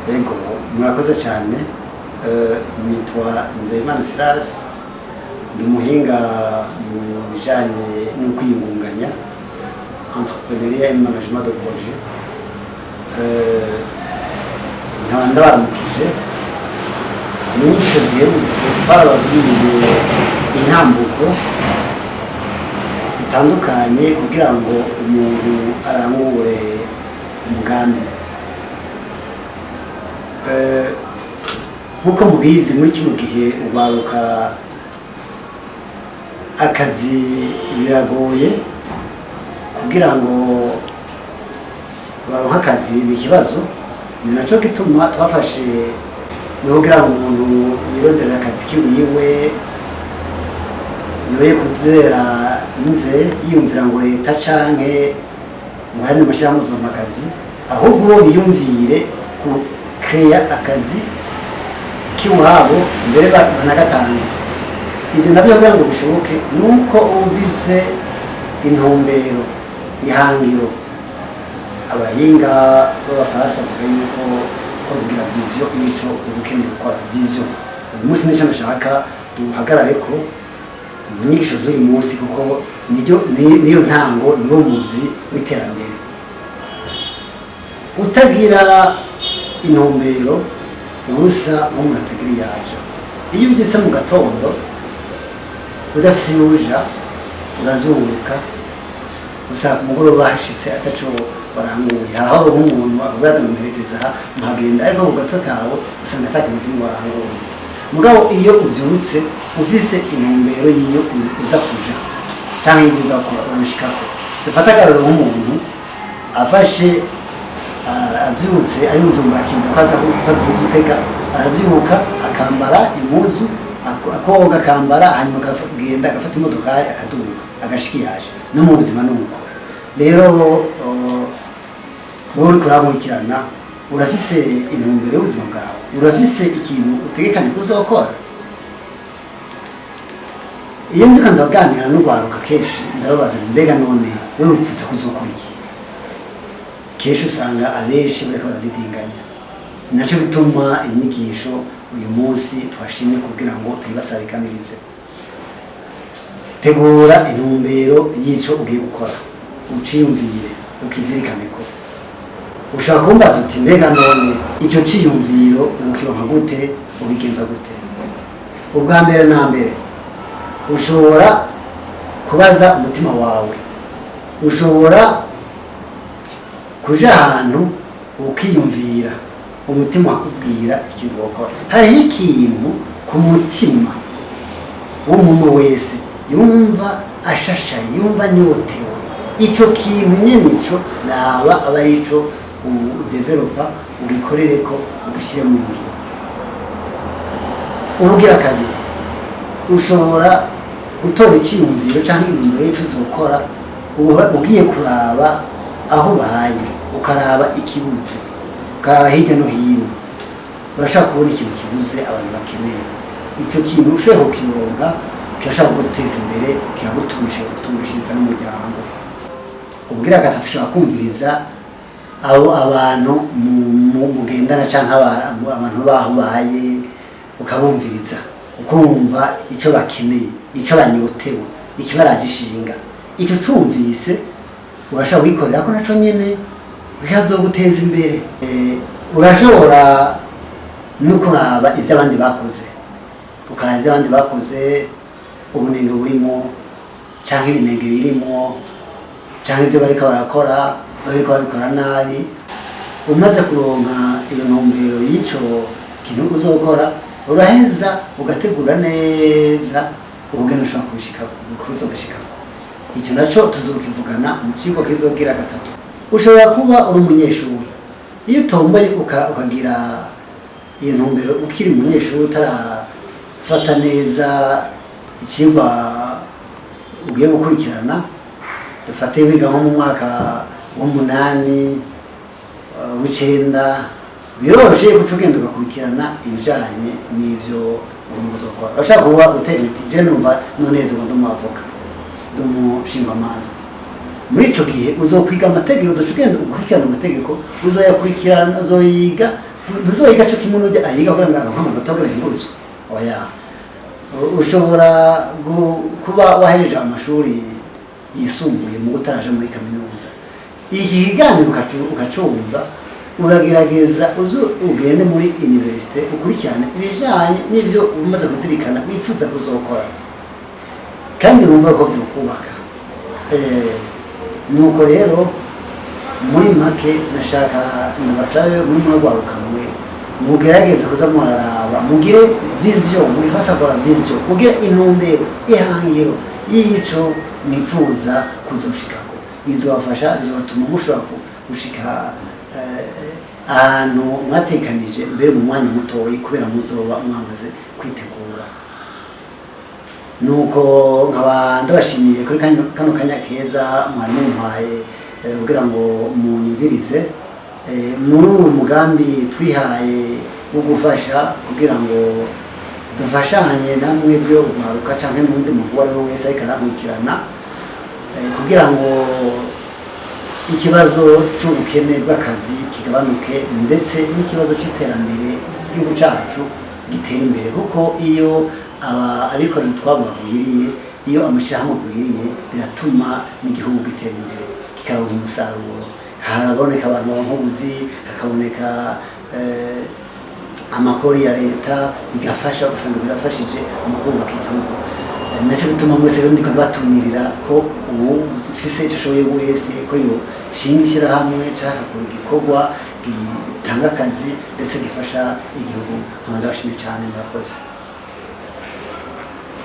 Yego, murakoze cyane. Nitwa Nzeyimana Silas, ndi umuhinga mu bijanye no kwiyungunganya, entrepreneuriat et management de projet. Nkaba ndabaramukije. Mu nyigisho ziherutse twarababwiye intambuko zitandukanye kugira ngo umuntu arangure umugambi. Nk'uko mubizi, muri kino gihe urwaruka akazi biragoye. Kugira ngo baronke akazi ni ikibazo. Ni naco gituma twafashe ni kugira ngo umuntu yironderere akazi kiwiwe, yoye kuzera inze yiyumvira ngo leta canke ngo ayandi mashirahamwe azompa akazi, ahubwo bo biyumvire ku créer akazi k'iwabo, mbere banagatange. Ibyo nabyo kugira ngo bishoboke nuko ufise intumbero, ihangiro. Abahinga b'Abafaransa bavuga yuko ko kugira vision y'ico uba ukeneye gukora. Vision uyu munsi nico nashaka duhagarare ko mu nyigisho z'uyu munsi, kuko niryo niyo ntango, niwo muzi w'iterambere. Utagira intumbero uba usa nk'umuntu atagira iyo aja. Iyo ubyutse mu gatondo udafise iyo uja, urazunguruka usanga ku mugoroba hashitse ataco waranguye. Hari aho nk'umuntu akubwira ati: "Muherekeza aha," muhagenda, ariko ku gatwe kawe usanga ata kintu kimwe waranguye. Mugabo iyo uvyutse ufise intumbero y'iyo uza kuja canke ibyo uza gukora, urabishikako. Dufate akarorero nk'umuntu afashe, avyutse ari Bujumbura, akibuka ko aza kuba Gitega, aravyuka akambara impuzu, akoga, akambara, hanyuma akagenda agafata imodokari, akaduga, agashika iyaje. No mu buzima ni uko. Rero wowe uriko urankurikirana, urafise intumbero y'ubuzima bwawe? Urafise ikintu utegekanye kuzokora? Iyo ndiko ndaganira n'urwaruka kenshi ndababaza nti: "Mbega none wewe wifuza kuzokora iki?" Kenshi usanga abenshi bariko baradidinganya. Ni naco bituma inyigisho uyu munsi twashimye kugira ngo tuyibasabikanirize. Tegura intumbero y'ico ugiye gukora, uciyumvire, ukizirikane. Ko ushobora kumbaza uti: "Mbega none ico ciyumviro ukironka gute? Ubigenza gute?" Ubwa mbere na mbere, ushobora kubaza umutima wawe. Ushobora kuja ahantu ukiyumvira, umutima wakubwira ikintu wokora. Hariho ikintu ku mutima w'umuntu wese yumva ashashaye, yumva anyotewe. Ico kintu nyene ico raba aba arico udéveloppa, ugikorereko, ugishyire mu ngiro. Ubugira kabiri, ushobora gutora iciyumviro canke intumbero y'ico uzokora ugiye kuraba aho ubaye, ukaraba ikibuze, ukaraba hirya no hino. Urashaka kubona ikintu kibuze abantu bakeneye. Icyo kintu ushoboye kukironka, kirashobora kuguteza imbere, kiragutungisha, kugutungishiriza n'umuryango. Ubwira gatatu, ushobora kumviriza abo abantu mugendana canke abantu baho ubaye, ukabumviriza, ukumva ico bakeneye, ico banyotewe, ikibaraje ishinga. Ico cumvise, urashobora kugikorera ko naco nyene bikazoguteza imbere. Urashobora no kuraba ivyo abandi bakoze, ukaraba ivyo abandi bakoze, ubunenge burimo canke ibinenge birimo, canke ivyo bariko barakora, bariko babikora nabi. Umaze kuronka iyo ntumbero y'ico kintu uzokora, uraheza ugategura neza ubugeni ushobora kubishika, kuzobishikako. Icyo naco tuzokivugana mu cigwa kizogira gatatu. Ushobora kuba uri umunyeshuri. Iyo utomboye ukagira iyo ntumbero ukiri umunyeshuri, utarafata neza icigwa ugiye gukurikirana, dufate wiga nko mu mwaka w'umunani, w'icenda, biroroshe guca ugenda ugakurikirana ibijanye n'ivyo ugomba uzokora. Urashaka kuba utera ibiti: "Je numva nonezerwa ndi umwavoka, ndi umushingwamanza." Muri ico gihe uzokwiga amategeko, uzoca ugenda ukurikirana amategeko, uzoyakurikirana, uzoyiga. Ntuzoyiga co kimwe n'ujya ayiga kugira ngo aronke amanota, kugira yunguruzwe. Oya. Ushobora kuba wahejeje amashuri yisumbuye mu utaraje muri kaminuza, iki kiganiro ukacumva, uragerageza uzu ugende muri université, ukurikirane ibijanye n'ibyo umaze kuzirikana wifuza kuzokora kandi wumva ko vyokubaka. Nuko rero muri make nashaka ndabasabe muri murwaruka mwe, mugerageze kuza muraraba, mugire vision, mu gifaransa kwa vision, mugire intumbero, ihangiro y'ico mwifuza kuzoshikako. Bizobafasha, bizobatuma mushobora gushika ahantu mwatekanije mbere mu mwanya mutoyi, kubera muzoba mwamaze kwitegura. Nuko nkaba ndabashimiye kuri kano kanya keza mwari mumpaye kugira ngo munyumvirize muri uyu mugambi twihaye wo gufasha, kugira ngo dufashanye namwe byo urwaruka canke n'uwundi muntu uwo ari we wese ariko arakurikirana, kugira ngo ikibazo c'ubukene bw'akazi kigabanuke, ndetse n'ikibazo c'iterambere ry'igihugu cacu gitere imbere, kuko iyo abikorera utwabo bagwiriye, iyo amashirahamwe agwiriye, biratuma n'igihugu gitera imbere, kikaronka umusaruro, haraboneka abantu baronka ubuzi, hakaboneka amakori ya leta, bigafasha, ugasanga birafashije mu kubaka igihugu. Naco gituma mwese rero ndiko batumirira ko ubu ufise ico ashoboye wese ko yoshinga ishyirahamwe canke agakora igikorwa gitanga akazi ndetse gifasha igihugu. Nkaba ndabashimiye cane, murakoze.